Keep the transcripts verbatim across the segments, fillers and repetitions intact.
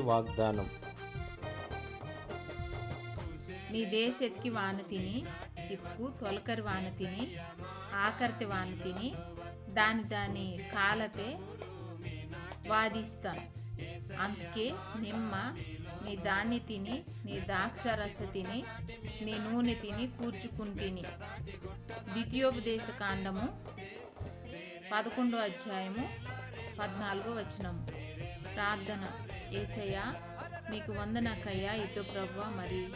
వాగ్దానం. మీ దేశెత్కి వానతిని, ఇత్కు తొలకరి వానతిని, ఆకర్తి వానతిని, దాని దాని కాలతే వాదిస్తాను. అందుకే నిమ్మ నీ ధాన్యతిని, నీ ద్రాక్షరసతిని, నీ నూనెతిని కూర్చుకుంటిని. ద్వితీయోపదేశ కాండము పదకొండో అధ్యాయము పద్నాలుగో వచనము. ప్రార్థన. ఏసయ్యా, మీకు వందనకయ్యా ఇద్దో ప్రభువా. మరి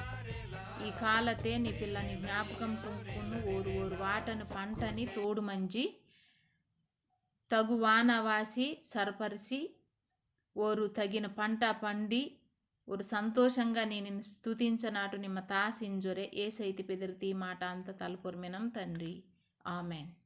ఈ కాలతే నీ పిల్లని జ్ఞాపకం తుంకును ఓరు ఓరు వాటను పంటని తోడు మంజి తగు వాన వాసి సరపరిసి ఓరు తగిన పంట పండి ఓరు సంతోషంగా నేను స్తుతించనాటు నిమ్మ తాసింజొరే. ఏసైతి పెదిరితి ఈ మాట అంత తలపొర్మినం తండ్రి. ఆమెన్.